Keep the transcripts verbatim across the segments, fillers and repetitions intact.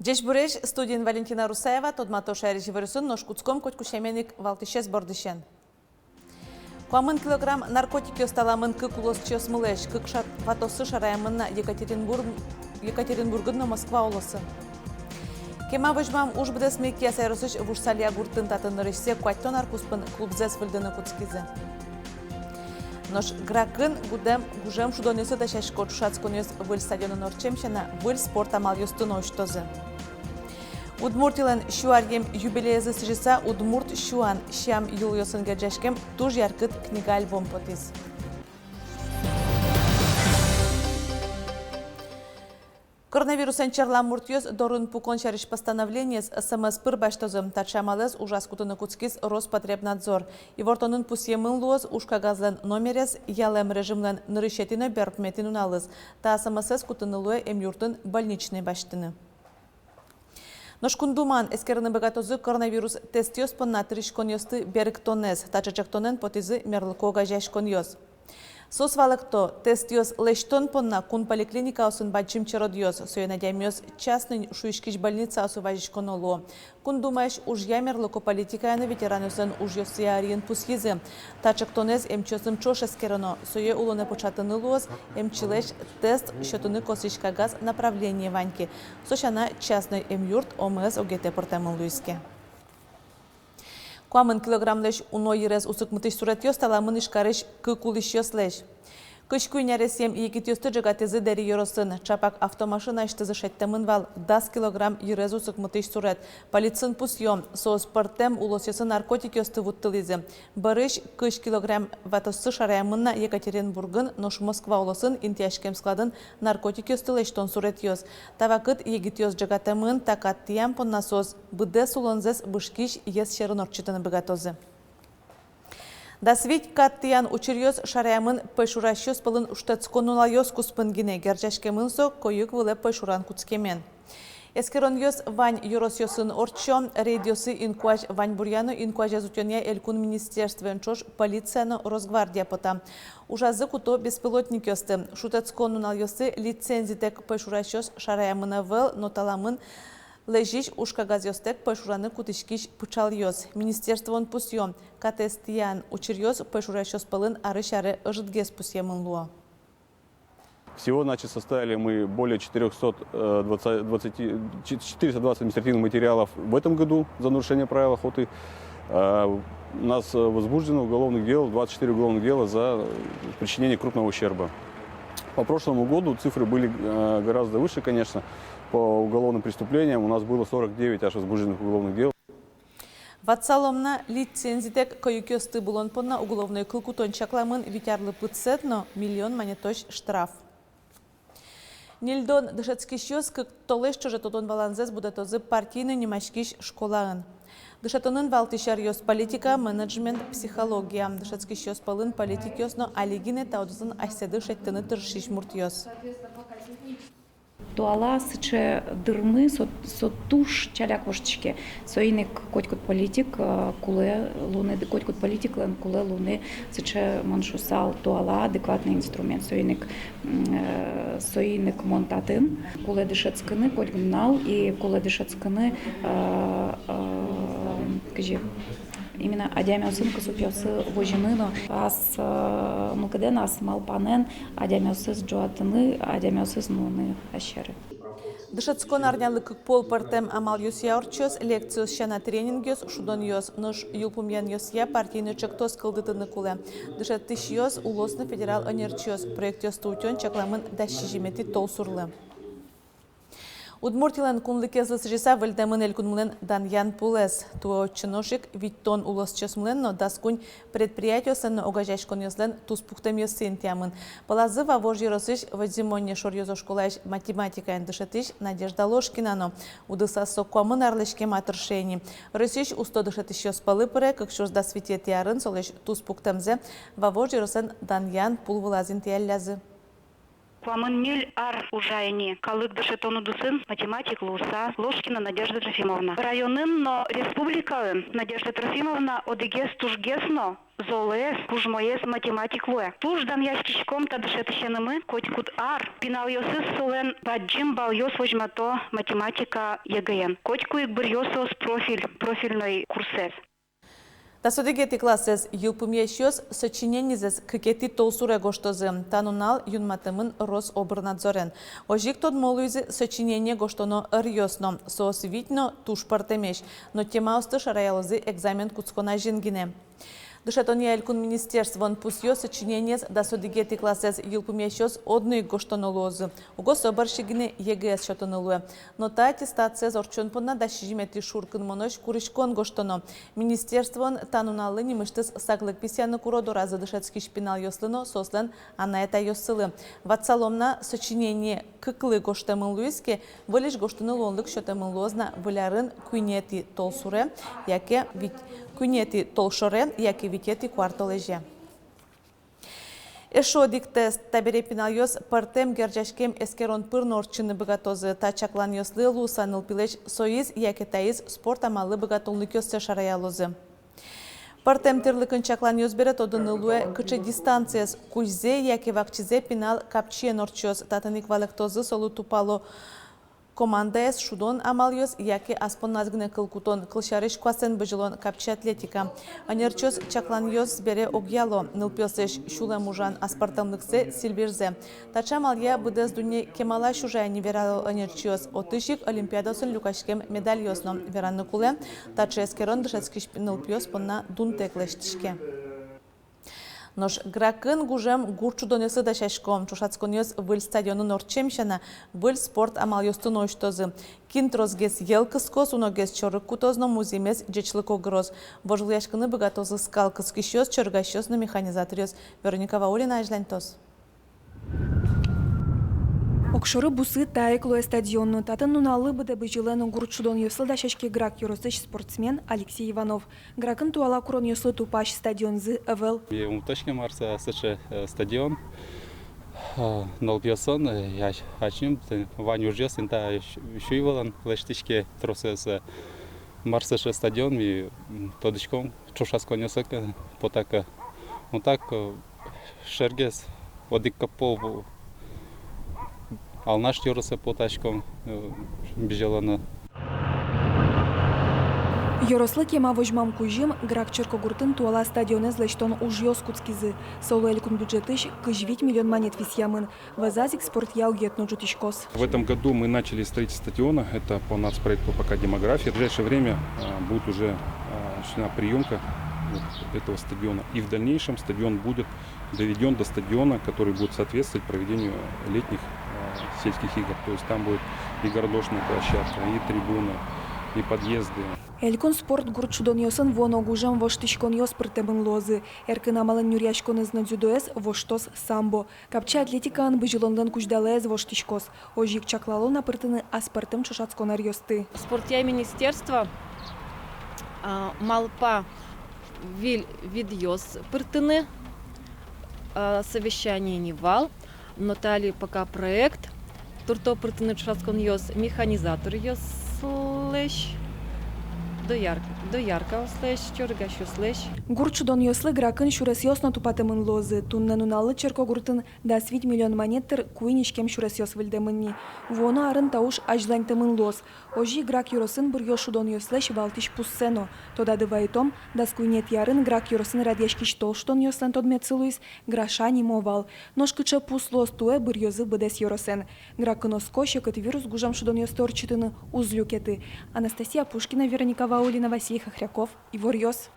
Ӟечбуресь! Студиын Валентина Русаева. Тодмато шаерысь иворъёсын, нош кутском котьку сямен ик валтӥсез бордысен. Куамын килограмм наркотикъёс таламын кык улосчиосмылэсь, кык ша-, ватоссы шараямын на Екатеринбург-, Екатеринбургын но Москва улосын. Кема возьмам уж быдэсме Кияса ёросысь Вуж Салья гуртын. Татын нырысьсэ куатьтон ар куспын клубзэс выльдыны кутскизы. Нош Гракын гудэм, гужем шудонъёсы дасясько. Ӵошатсконъёс выль стадионын ортчем сяна, выль спорт амалъёсты но усьтозы. Удмуртилэн сю аръем юбилеезлы сӥзьыса, «Удмурт сюан» сям-йылолъёсын герӟаськем туж яркыт книга-альбом потӥз. Коронавирусэн черлам муртъёс дорын пукон сярысь постановлениез СМС пыр басьтозы. Таӵе амалэз ужаз кутыны кутскиз Роспотребнадзор. Ивортонын пусъемын луоз ужкагазлэн номерез, ялэм режимлэн нырысетӥ но берпуметӥ нуналыз. Та СМС-эз кутыны луэ эмъюртын больничный басьтыны. Нош Кун Думаын эскерыны быгатозы коронавирус тестъёс понна тыриськонъёсты берыктонэз. Таӵе ӵектонэн потӥзы мерлыко огазеяськонъёс. Соос валэкто: тестъёс лэсьтон понна кун поликлиникаосын бадӟым черодъёс, соин адямиос частной шуиськись больницаосы вазиськоно луо. Кун Думаысь ужъя мерлыко политикая но ветеранъёслэн ужъёсъя ӧръян пусйизы: та ӵектонэз эмчиосын ӵош эскероно, сое улонэ пыӵатыны луоз эмчилэсь тест сётыны косӥсь кагаз, направление вань ке. Со сяна, частной эмъюрт ОМС огетэ пыртэмын луиз ке. Куамын килограммлэсь уно йырез усыкмытӥсь суретъёс таламын Ижкарысь кык улӥсьёслэсь. Кызь куинь аресъем егитъёсты ӝегатӥзы Дэри ёросын. Ӵапак автомашинаысьтызы шедьтэмын вал дас килограмм йырез усыкмытӥсь сурет. Полициын пусъё: соос пӧртэм улосъёсы наркотикъёсты вуттылӥзы. Бӧрысь кызь килограмм ватоссы шараямын на Екатеринбургын, нош Москва улосын интыяськем складын наркотикъёсты лэсьтон суретъёс. Та вакыт егитъёс ӝегатэмын. Та кат тӥям понна соос быдэс улонзэс бышкись йӧс сьӧрын ортчытыны быгатозы. Дас вить кат тӥян учыръёс шараямын пӧйшурасьёс пӧлын шутэтскон нуналъёс куспын гинэ. Герӟаськемын со койык вылэ пӧйшуран кутскемен. Эскеронъёс вань ёросъёсын ортчо. Рейдъёсы инкуазь ваньбуръя но инкуазез утёнъя элькун министерствоен ӵош полиция но Росгвардия пота. Ужазы куто беспилотникъёсты. Шутэтскон нуналъёсы лицензитэк пӧйшурасьёс шараямын ӧвӧл, но таламын лэзись ужкагазъёстэк пӧйшураны кутӥськись пыӵалъёс. Министерствоын пусъё: катэз тӥян учыръёс пӧйшурасьёс пӧлын арысь аре ӧжытгес пусъемын луо. Всего, значит, составили мы более четырёхсот, э, двадцати, двадцати, ч-, четыреста двадцать административных материалов в этом году за нарушение правил охоты. Э, у нас, э, возбуждено уголовных дел, двадцать четыре уголовных дела за, э, причинение крупного ущерба. По прошлому году цифры были, э, гораздо выше, конечно. По уголовным преступлениям у нас было сорок девять аж возбужденных уголовных дел. Ватсалом на: лицензитэк койыкъёсты булон понна уголовной кыл кутон чакламын вить арлы пытсэт но миллион манетозь штраф. Ньыльдон дышетскисьёс кык толэзь ӵоже тодон-валанзэс будэтозы партийной нимаськись школаын. Дышетонын валтӥсь аръёс: политика, менеджмент, психология. Дышетскисьёс пӧлын политикъёс но али гинэ та удысын асьсэды шедьтыны тыршись муртъёс. Туала сыӵе дырмы, со, со туж ӵаляк воштӥське. Соин ик котькуд политик, э, кулэ луыны, котькуд политиклэн кулэ луыны сыӵе, мон шуысал, туала адекватный инструмент. Соин ик, м, э, соин ик мон татын. Кулэ дышетскыны котьку нунал и кулэ дышетскыны, э, э, кызьы, именно адямиосын кысыпъёсы возьыны но ас, э, мылкыдэн, ас малпанэн адямиосыз ӝуатыны, адямиосыз нуыны асьсэ. Дышетскон арнялы кык пол пӧртэм амалъёсъя ортчоз: лекциос сяна тренингъёс, шудонъёс. Нош йылпумъянъёсъя партийной ӵектос кылдытыны кулэ. Дышетӥсьёс, улос но федерал ӧнерчиос проектъёсты утён чакламын дас сизьыметӥ толсурлы. Удмуртилэн кунлыкезлы сӥзьыса выльдэмын элькунмылэн Данъян пулэз. Туэ отчы нош ик витьтон улосчиосмылэн но дас куинь предприятиослэн но огазеяськонъёслэн туспуктэмъёссы интыямын. Пӧлазы Вавож ёросысь Водзимонне шоръёзо школаысь математикаен дышетӥсь Надежда Ложкина но. Удысаз со куамын арлэсь кема тырше ини. Россиысь усто дышетӥсьёс пӧлы пыре. Кык сюрс дас витетӥ арын солэсь туспуктэмзэ Вавож ёрослэн Данъян пул вылаз интыяллязы. Куамын ньыль ар ужа ини калык дышетон удысын математик луыса Ложкина Надежда Трофимовна. Районын но республикаын Надежда Трофимовна одӥгез тужгес но золэз, кужмоез математик луэ. Туж данъяськиськом та дышетӥсенымы, котькуд ар пиналъёсыз солэн бадӟым балъёс возьмато математика ЕГЭ-ен. Котьку ик быръё соос профиль, профильной курсэз. Дас одӥгетӥ классэз йылпумъясьёс сочиненизэс кыкетӥ толсуре гожтозы. Та нунал юнматэмын Рособрнадзорен. Озьы ик тодмо луизы сочинение гожтоно ӧръёс но. Соос вить но туж пӧртэмесь, но темаосты шараялозы экзамен кутскон азьын гинэ. Дышетонъя элькун министерствоын пусъё: сочинениез дас одӥгетӥ классэз йылпумъясьёс одно ик гожтоно луозы. Уго со бӧрсьы гинэ ЕГЭ-ез сётыны луэ. Но та аттестациез ортчон понна дас сизьыметӥ шуркынмонозь курыськон гожтоно. Министерствоын та нуналлы нимысьтыз саклык висъяны куро доразы дышетскись пиналъёслы но соослэн анай-атайёссылы. Ватсалом на: сочинение кыклы гожтэмын луиз ке, выльысь гожтыны луонлык сётэмын луоз на выль арын куинетӥ толсуре яке вить-, куинетӥ толшоре яке витетӥ куартолэзе. Эшшо одӥг тест. Табере пиналъёс пӧртэм герӟаськем эскерон пыр но ортчыны быгатозы. Та чакланъёслы луыса нылпилэсь соиз яке таиз спорт амаллы быгатонлыкъёссэ шараялозы. Пӧртэм тӥрлыкын чакланъёс бере тодыны луэ, кыӵе дистанциез, кузьзэ яке вакчизэ пинал капчиен ортчоз. Татын ик валэктозы: солы тупало командаез, шудон амалъёс яке ас понназ гинэ кыл кутон, кылсярысь, куасэн бызьылон, капчи атлетика. Ӧнерчиос чакланъёс бере огъяло нылпиослэсь сюлэм ужан аспӧртэмлыксэ, сильвирзэ. Таӵе амалъя быдэс дунне кемалась ужа ини, верало ӧнерчиос. Отысь ик олимпиадаосын люкаськем медальёс но. Вераны кулэ, таӵе эскерон дышетскись нылпиос понна дунтэк лэсьтӥське. Нош Гракын гужем гурт шудонъёслы дасясько. Ӵошатсконъёс выль стадионын ортчем сяна, выль спорт амалъёсты но усьтозы. Кин тросгес йӧл кыскоз, уногес чорыг кутоз но музъемез ӟечлыко гыроз. Вожвылъяськыны быгатозы скал кыскисьёс, чорыгасьёс но механизаторъёс. Вероника Ваулина азьланьтоз. Огшоры бусы та ик луэ стадион но. Татын нуналлы быдэ бызьылэ но гурт шудонъёслы дасяське Грак ёросысь спортсмен Алексей Иванов. Гракын туала куронъёслы тупась стадионзы ӧвӧл. Ми ум тодӥське, мар со сыӵе, э, стадион. Э, нылпиосын, э, я ачим, э, вань ужъёс инта сю-, сюй вылын лэсьтӥське тросэз, э, мар со сыӵе стадион, ми, м, тодӥськом ӵошатсконъёсы, э, потак, э, ну так, э, шергес, одӥг капо, бу-, Алнаш ёросэ потаськом, э, бызьылыны. Ёрослы кема возьмам кузьым, Грак черкогуртын туала стадионэз лэсьтон ужъёс кутскизы. Солы элькун бюджетысь кызь вить миллион манет висъямын. Вӧзаз ик спортъя угет но ӝутӥськоз. В этом году мы начали строительство стадиона. Это по нацпроекту «Пока демография». В ближайшее время, а, будет уже, а, осуществлена приёмка вот этого стадиона. И в дальнейшем стадион будет доведён до стадиона, который будет соответствовать проведению летних, э, сельских игр. То есть там будет и городошная площадка, и трибуны, и подъезды. Элькун спорт гурт шудонъёсын вуоно гужем воштӥськонъёс пыртэмын луозы. Эркын амалэн нюръяськонэз но дзюдоез воштоз самбо. Капчи атлетикаын бызьылонлэн кузьдалаез воштӥськоз. Озьы ик чаклало на пыртыны аспӧртэм ӵошатскон ӧръёсты. Спортъя министерство, а, малпа выль видъёс пыртыны, а, совещание ни вал, но тали пока проект туртто пыртыны ӵошатсконъёс механизаторъёслэсь, дояр-, дояркаослэсь, чорыгасьёслэсь. Гурт шудонъёслы Гракын сюресъёс но тупатэмын луозы. Туннэ нуналлы черкогуртын дас вить миллион манет тыр куинь иськем сюресъёс выльдэмын ни. Вуоно арын та уж азьланьтэмын луоз. Озьы Грак ёросын быръёз шудонъёслэсь валтӥсь пуссэ но. Тодады вайытом, дас куинетӥ арын Грак ёросын радъяськись тол шудонъёслэн тодметсы луиз «Граша» нимо вал. Нош кыӵе пус луоз туэ, быръёзы быдэс ёросэн. Гракын оско, секыт вирус гужем шудонъёсты ортчытыны уз люкеты. Анастасия Пушкина, Вероника Ваулина, Василий Хохряков, «Иворъёс».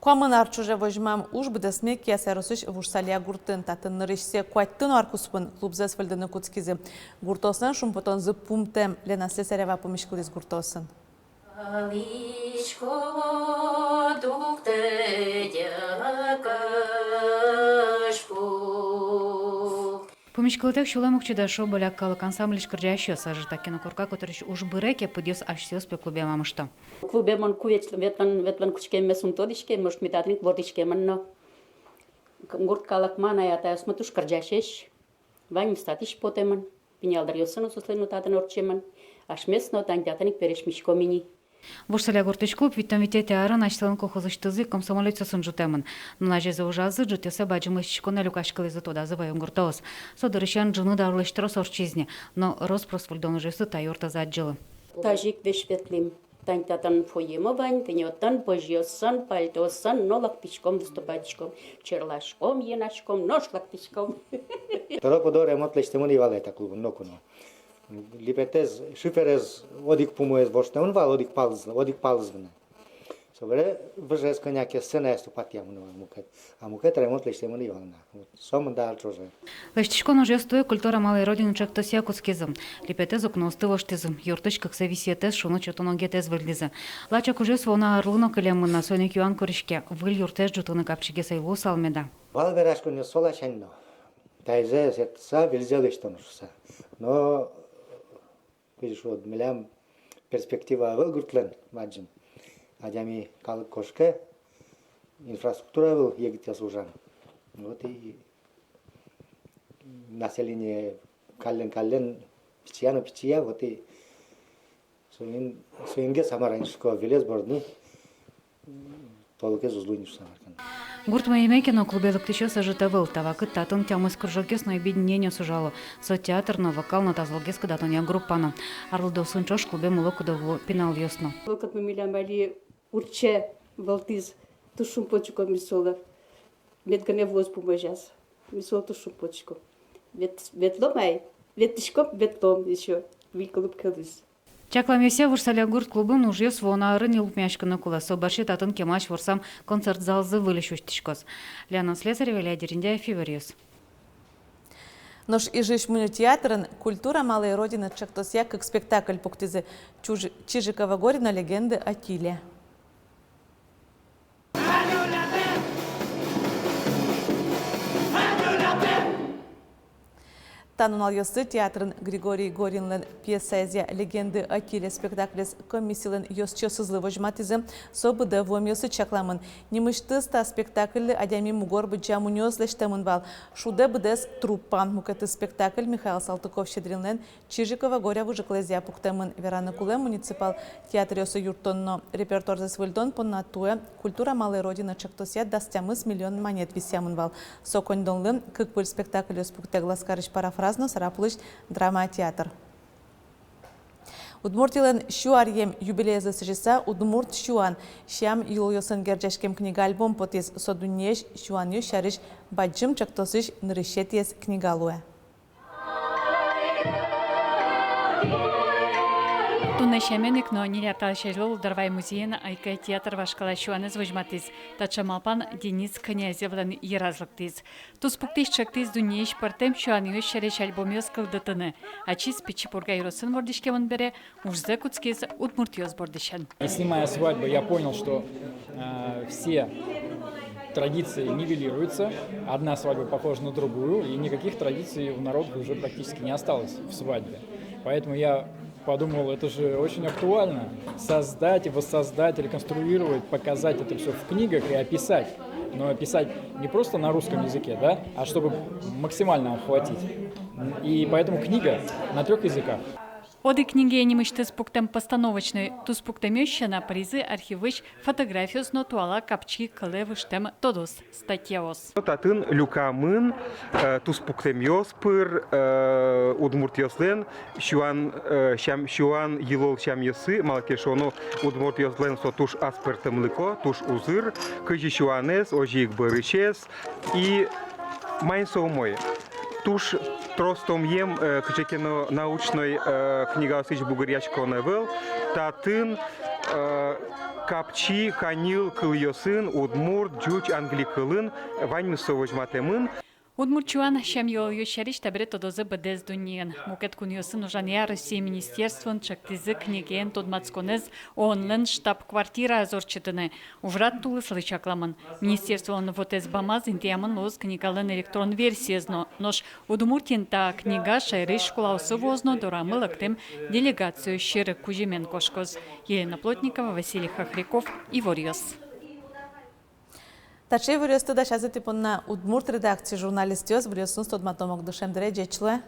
Куамын ар ӵоже возьмам уж быдэсме Кияса ёросысь Вуж Салья гуртын. Татын нырысьсэ куатьтон ар куспын клубзэс выльдыны кутскизы. Гуртоослэн шумпотонзы пумтэм. Лена Слесарева пумиськылӥз гуртоосын. Пумиськылытэк сюлэм уг чида, шуо Боляк калык ансамбльысь кырӟасьёс. Ӧжыт кинокорка котырысь уж быре ке, пыдъёс асьсэос пе клубе мамышто. Клубе мон куинь ар ветлон, ветлон кутскеммес ум тодӥське, может, ми татын ик вордӥськемын но. Гурт калык, анай-атайёсмы туж кырӟасесь. Ваньмыз татысь потэмын, пиналдаръёссы но соослэн но татын ортчемын. Асьмеос но тани татын ик пересьмиськом ини. Вуж Саля гуртысь клуб витьтон витетӥ арын асьсэлэн колхозысьтызы комсомолецъёсын ӝутэмын. Нуналзэ ужазы, ӝытъёссэ бадӟым лэсьтӥськонэ люкаськылӥзы, тодазы ваён гуртоос. Со дырысен ӝыны даурлэсь трос ортчиз ни, но рос-прос выльдон ужъёсты та юртазы адӟыло. Тазьы ик весь ветлӥм. Тани татын фойе но вань, тани отын пӧзьыосын, пальтосын но лыктӥськом, выступатьтӥськом, черласьком, йынаськом, нош лыктӥськом. Тӧро-пыдо ремонт лэсьтэмын ӧй вал та клубын ноку но. Липетэз, шиферез одӥг пумоез воштэмын вал, одӥг палыз, одӥг палыз гинэ. Собере выжез кӧня ке сценаез тупатъямын вал мукет. А мукет ремонт лэсьтэмын ӧй вал на. Вот сомында ар ӵоже. Лэсьтӥськон ужъёс туэ «Культура малой Родины» ӵектосъя кутскизы. Липетэз, укноосты воштӥзы. Юртысь кыксэ висъетэз, шуныт сётон огетэз выльдӥзы. Лачак ужъёс вуоно арлы но кылемын на, соин ик юан куриське: выль юртэз ӝутыны капчигес ӧй луысал меда? Вал вераськонъёс со ласянь но. Таизэ сэртыса, выльзэ лэсьтоно шуыса. Но кызьы шуод, милям перспектива ӧвӧл гуртлэн бадӟым. Адями, калык кошке, инфраструктура ӧвӧл егитъёс ужан. Вот и население каллен-каллен пичия но пичия, вот и соин, соин гес, а мар, ини, шуисько, вылез бордын толкез уз луы ни шуса маркан. Гурт мӧймеке но, клубе лыктӥсьёс ӧжыт ӧвӧл. Та вакытэ татын тямыс кружокъёс но объединениос ужало. Со театр но, вокал но, тазалыкез кыдатонъя группа но. Арлыдоосын ӵош клубе мыло-кыдо вуо пиналъёс но. Вакытмы милям али урче вылтӥз, туж шумпотӥськом ми солы. Мед гинэ вуоз пумозяз. Ми солы туж шумпотӥськом. Вет-, ветлом ай, ветлӥськом, ветлом ещё выль клуб кылысь. Чакламъёсъя, Вуж Саля гурт клубын ужъёс вуоно арын ик укмыяськыны кулэ. Со бӧрсьы татын кемалась ворсам концерт залзы выльысь усьтӥськоз. Лена Слесарева, Илья Дерендяев, «Иворъёс». Нош Ижысь мунё театрын «Культура малой Родины» ӵектосъя кык спектакль пуктӥзы: «Чуж-, Чижикова Горе» но «Легенды о Тиле». Та нуналъёсы театрын Григорий Горинлэн пьесаезъя «Легенды о Тиле» спектаклез комиссилэн ёзчиосызлы возьматӥзы. Со быдэ вуэмъёсыд чакламын. Нимысьтыз та спектакльлы адями мугор быдӟа мунёос лэсьтэмын вал. Шудэ быдэс труппа. Мукетыз спектакль Михаил Салтыков-Щедринлэн «Чижикова Горе» выжыкылэзъя пуктэмын. Вераны кулэ, муниципал театръёсы юрттон но репертуарзэс выльдон понна туэ «Культура малой Родины» ӵектосъя дас тямыс миллион манет висъямын вал. Со коньдонлы кык выль спектакльёс пуктэ: Глазкарысь «Парафраз» но Сарапулысь драма театр. Удмуртилэн сю аръем юбилеезлы сӥзьыса «Удмурт сюан» сям-йылолъёсын герӟаськем книга-альбом потӥз. Со дуннеысь сюанъёс сярысь бадӟым ӵектосысь нырысетӥез книга луэ. Туннэ сямен ик но, ньыль ар талэсь азьло Лудорвай музеен «Айкай» театр вашкала сюанэз возьматӥз. Таӵе малпан Денис Князевлэн йыраз лыктӥз. Туспуктӥсь ӵектӥз дуннеысь пӧртэм сюанъёс сярысь альбомъёс кылдытыны. Ачиз Пичи Пурга ёросын вордӥськемын бере, ужзэ кутскиз удмуртъёс бордысен. И снимая свадьбы, я понял, что, э, все традиции нивелируются, одна свадьба похожа на другую, и никаких традиций у народов уже практически не осталось в свадьбе. Поэтому я подумал, это же очень актуально. Создать, воссоздать, реконструировать, показать это всё в книгах и описать. Но описать не просто на русском языке, да, а чтобы максимально охватить. И поэтому книга на трёх языках. Одӥг книгаен нимысьтыз пуктэм постановочной, туспуктэмъёс сяна пыризы архивысь фотографиос но туала капчи кылэ выжтэм тодос статьяос. Татын люкамын, э, туспуктэмъёс пыр, э, удмуртъёслэн сюан, э, сям-, сюан-йылол сямъёссы, малы ке шуоно, удмуртъёслэн со туж аспӧртэмлыко, туж узыр, кызьы сюанэз, озьы ик бӧрысез, и маин со умой. Туж трос томъем, э, кыӵе ке но научной, э, книгаосысь бугыръяськон ӧвӧл. Татын, э, капчи каньыл кылъёсын, удмурт, ӟуч, англи кылын, ваньмыз со возьматэмын. Удмурт сюан сям-йылолъёс сярысь табере тодозы быдэс дуннеын. Мукет кунъёсын ужанъя Россия министерствоын ӵектӥзы книгаен тодматсконэз ООН-лэн штаб-квартираез ортчытыны. Ужрад тулыслы чакламын. Министерстволэн вотэс бамаз интыямын луоз книгалэн электрон версиез но. Нош Удмуртиын та книга шаерысь школаосы вуоз но дорамы лыктэм делегациос сьӧры кузьымен кошкоз. Елена Плотникова, Василий Хохряков, «Иворъёс». Таӵе иворъёсты дасязы тӥ понна удмурт редакциысь журналистъёс. Иворъёсын тодматом ук дышем дыре. Ӟеч луэ.